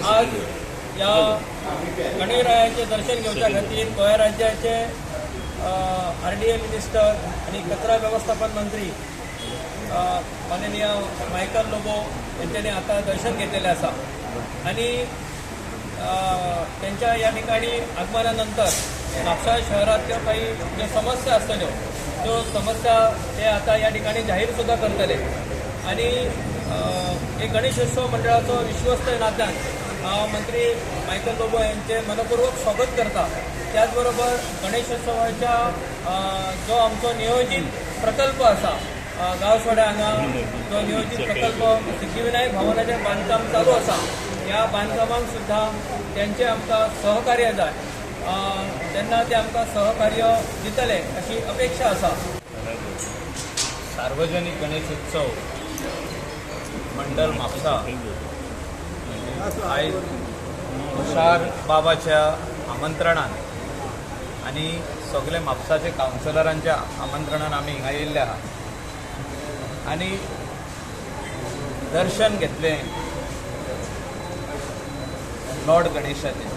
आज या गणरायाचे दर्शन घेवच्या खातीर गोंय राज्याचे आरडीए मिनिस्टर आणि कचरा व्यवस्थापन मंत्री माननीय मायकल लोबो यांच्यानी आता दर्शन घेतलेले आसा आणि त्यांच्या या ठिकाणी आगमनानंतर म्हापसा शहरातल्यो काही ज्यो समस्या आसतल्यो त्यो समस्या ते आता या ठिकाणी जाहीर सुद्धा करतले. आणि एक गणेशोत्सव मंडळाचो विश्वस्त नात्यान हांव मंत्री मायकल लोबो यांचे मनपूर्वक स्वागत करता. त्याचबरोबर गणेशोत्सवाच्या जो आमचो नियोजीत प्रकल्प आसा, गांवसोड्या हांगा जो नियोजीत प्रकल्प सिद्धिविनायक भवनाचें बांदकाम चालू आसा, ह्या बांदकामाक सुद्दां त्यांचे आमकां सहकार्य जाय, तेन्ना ते आमकां सहकार्य दितले अशी अपेक्षा आसा. सार्वजनिक गणेशोत्सव मंडळ म्हापसा आयज तुषार बाबाच्या आमंत्रणान आनी सगळे म्हापसाचे कावन्सिलरांच्या आमंत्रणान आमी हिंगा येयल्ले आहा आनी दर्शन घेतलें लॉर्ड गणेशाचें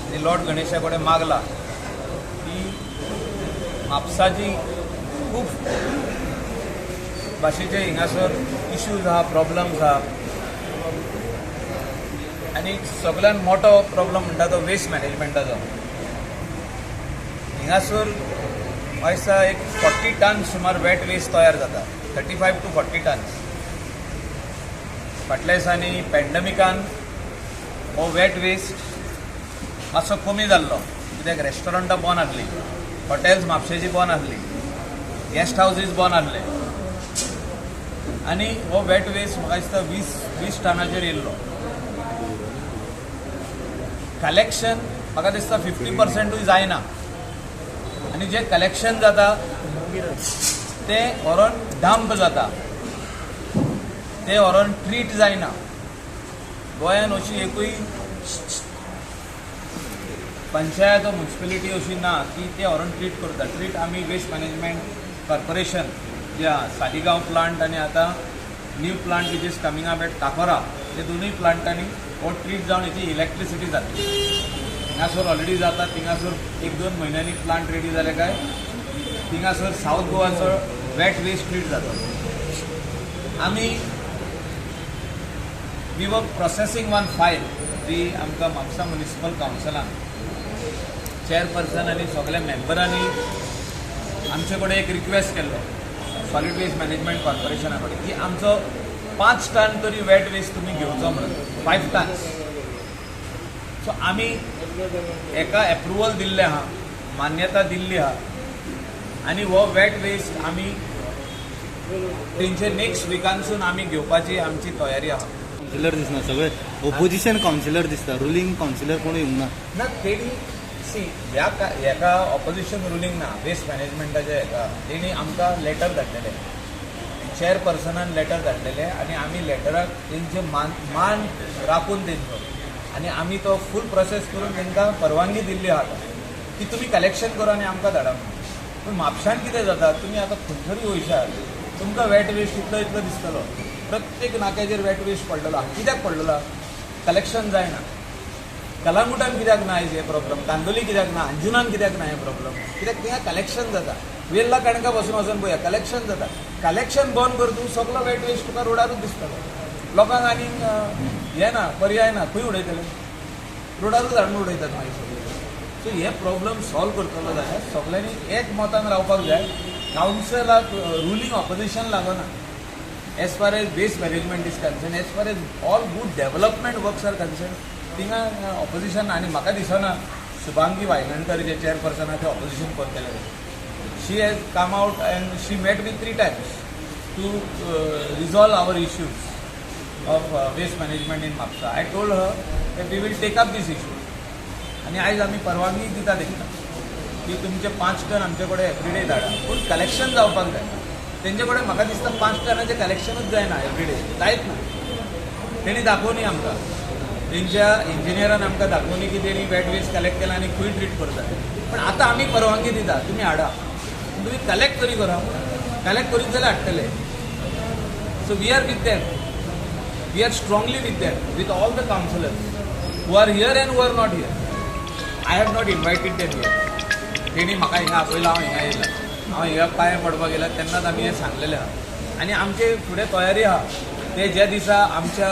आनी लॉर्ड गणेशा कडेन मागला की म्हापसाची खूब भाशेचे हिंगासर इश्यूज आहा, प्रॉब्लम्स आहा आनी सगळ्यात मोठो प्रॉब्लम म्हणटा तो वेस्ट मॅनेजमेंटाचो. हिंगासर म्हाका दिसता एक 40 टन सुमार वेट वेस्ट तयार जाता, 35 to 40 tons. फाटल्या दिसांनी पॅन्डमिकान हो वेट वेस्ट मातसो कमी जाल्लो, कित्याक रेस्टॉरंटां बंद आसलीं, हॉटेल्स म्हापशेची बंद आसली, गेस्ट हावजीस बंद आसले आनी हो वेट वेस्ट म्हाका दिसता 20 टनाचेर येयल्लो. कलेक्शन म्हाका दिसता 50%ूय जायना आनी जे कलेक्शन जाता तें व्हरोन डंप जाता, तें व्हरोन ट्रीट जायना. गोंयान अशी एकूय पंचायत वा म्युनिसिपेलिटी अशी ना की ते व्हरोन ट्रीट करता. ट्रीट आमी वेस्ट मॅनेजमेंट कॉर्पोरेशन जे आहा सालिगांव प्लांट आनी आतां new plant which is coming up at Cacora, हे दोनूय प्लांटांनी हो ट्रीट जावन हेची इलेक्ट्रिसिटी जातली. थिंगासर ऑलरेडी जाता, थिंगासर 1-2 म्हयन्यांनी प्लांट रेडी जाले काय थिंगासर सावथ गोवाचो वेट वेस्ट ट्रीट जाता. आमी we were processing one file जी आमकां म्हापसा म्युनिसिपल कावन्सिलान चेअरपर्सन आनी सगल्या मेंबरांनी आमचे कडेन एक रिक्वेस्ट केल्लो सॉलिड वेस्ट मॅनेजमेंट कॉर्पोरेशना कडेन की आमचो 5 टन तरी वेट वेस्ट तुमी घेवचो म्हणून, 5 टन्स. सो आमी एका एप्रुवल दिल्लें आहा, मान्यता दिल्ली आहा आनी हो वेट वेस्ट आमी तेंचे नेक्स्ट विकानसून आमी घेवपाची आमची तयारी आहा. कावन्सिलर दिसना, सगळे ओपोजिशन कावन्सिलर दिसता, रुलींग कावन्सिलर कोण येवंक ना. ना तेणी सी ह्या हेका ऑपोजिशन रुलींग ना, वेस्ट मॅनेजमेंटाच्या हेका तेणी आमकां लेटर धाडलेले, चेअरपर्सनान लेटर धाडलेले आनी आमी लेटराक तेंचे मान राखून तेंचो आनी आमी तो फूल प्रोसेस करून तांकां परवानगी दिल्ली आहा की तुमी कलेक्शन करा आनी आमकां धाडा म्हणून. पूण म्हापशान कितें जाता, तुमी आतां खंयसरूय वयशात तुमकां वेट वेस्ट इतलो इतलो दिसतलो, प्रत्येक नाक्याचेर वेट वेस्ट पडलेलो आहा. कित्याक पडलेलो आहा? कलेक्शन जायना. कलांगुटान कित्याक ना आयज हे प्रॉब्लम, कांदोली कित्याक ना, अंजुनान कित्याक ना हे प्रॉब्लम, कित्याक थिंगा कलेक्शन जाता. वेल्ला कणका बसून वचून पळया कलेक्शन जाता. कलेक्शन बंद कर तूं सगलो वेट वेस्ट तुका रोडारूच दिसतलो. लोकांक आनीक हें ना, पर्याय ना, खंय उडयतले, रोडारूच हाडून उडयतात मागीर सगळे. सो हे प्रॉब्लम सॉल्व करतलो जाल्यार सगल्यांनी एक मतान रावपाक जाय. कावन्सिलाक रुलींग ऑपोजिशन लागना. As far as waste management is concern, as far as all good development works are concern, थिंगा ऑपोजिशन. आनी म्हाका दिसना शुभांगी वायंगणकर जे चेअरपर्सन आहा ते ऑपोजिशन करतले. She has come out and she met with 3 times to resolve our issues of waste management in Mapusa. I told her that we will take up this issue. आनी आयज आमी परवानगी दिता तांकां की तुमचे 5 टन आमचे कडेन एवरीडे धाडा, पूण कलेक्शन जावपाक जाय. तेंचे कडेन म्हाका दिसता 5 टनाचें कलेक्शनूच जायना एवरीडे, जायत ना. तेणी दाखोवनी आमकां, तेंच्या इंजिनियरान आमकां दाखोवनी की तेणी वेट वेस्ट कलेक्ट केला आनी खंय ट्रीट करता. पण आतां आमी परवानगी दिता, तुमी हाडा, तुमी कलेक्ट तरी करा, कलेक्ट करीत जाल्यार हाडटले. So we are with them, we are strongly with them, with all the councillors. who are here and who are not here. I have not invited them here. तेणी म्हाका हिंगा आपयला, हांव हिंगा येयला, हांव हिंगा पांय पडपाक येयला तेन्नाच आमी हें सांगलेलें आहा आनी आमचे फुडें तयारी आहा. ते ज्या दिसा आमच्या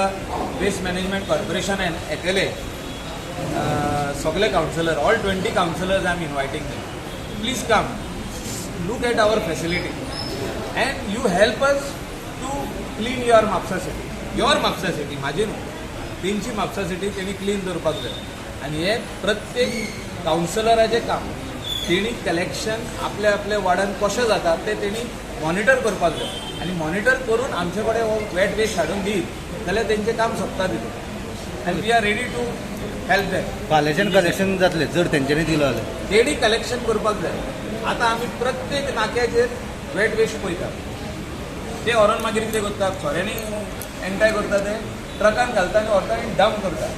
वेस्ट मॅनेजमेंट कॉर्पोरेशनान येतले सगळे councillor, all 20 councillors I am inviting them, please come look at our facility and you help us to clean your Mapusa city, your Mapusa city, म्हाजी न्हू, तेंची म्हापसा सिटी तेणी क्लीन दवरपाक जाय. आनी हें प्रत्येक कावन्सिलराचें काम, तेणी कलेक्शन आपल्या आपल्या वार्डान कशें जाता तें तेणी मॉनिटर करपाक जाय आनी मॉनिटर करून आमचे कडेन हो वेट वेस्ट हाडून दीत जाल्यार तेंचें काम सोंपता तितून आनी we are ready to help them. फाल्यांच्यान कलेक्शन जातलें जर तेंच्यांनी दिलो जाल्यार? तेणी कलेक्शन करपाक जाय. आतां आमी प्रत्येक नाक्याचेर वेट वेस्ट पळयता, ते व्हरोन मागीर कितें करता, सोऱ्यांनी एंटाय करता, ते ट्रकान घालता आनी व्हरता आनी डंप करता.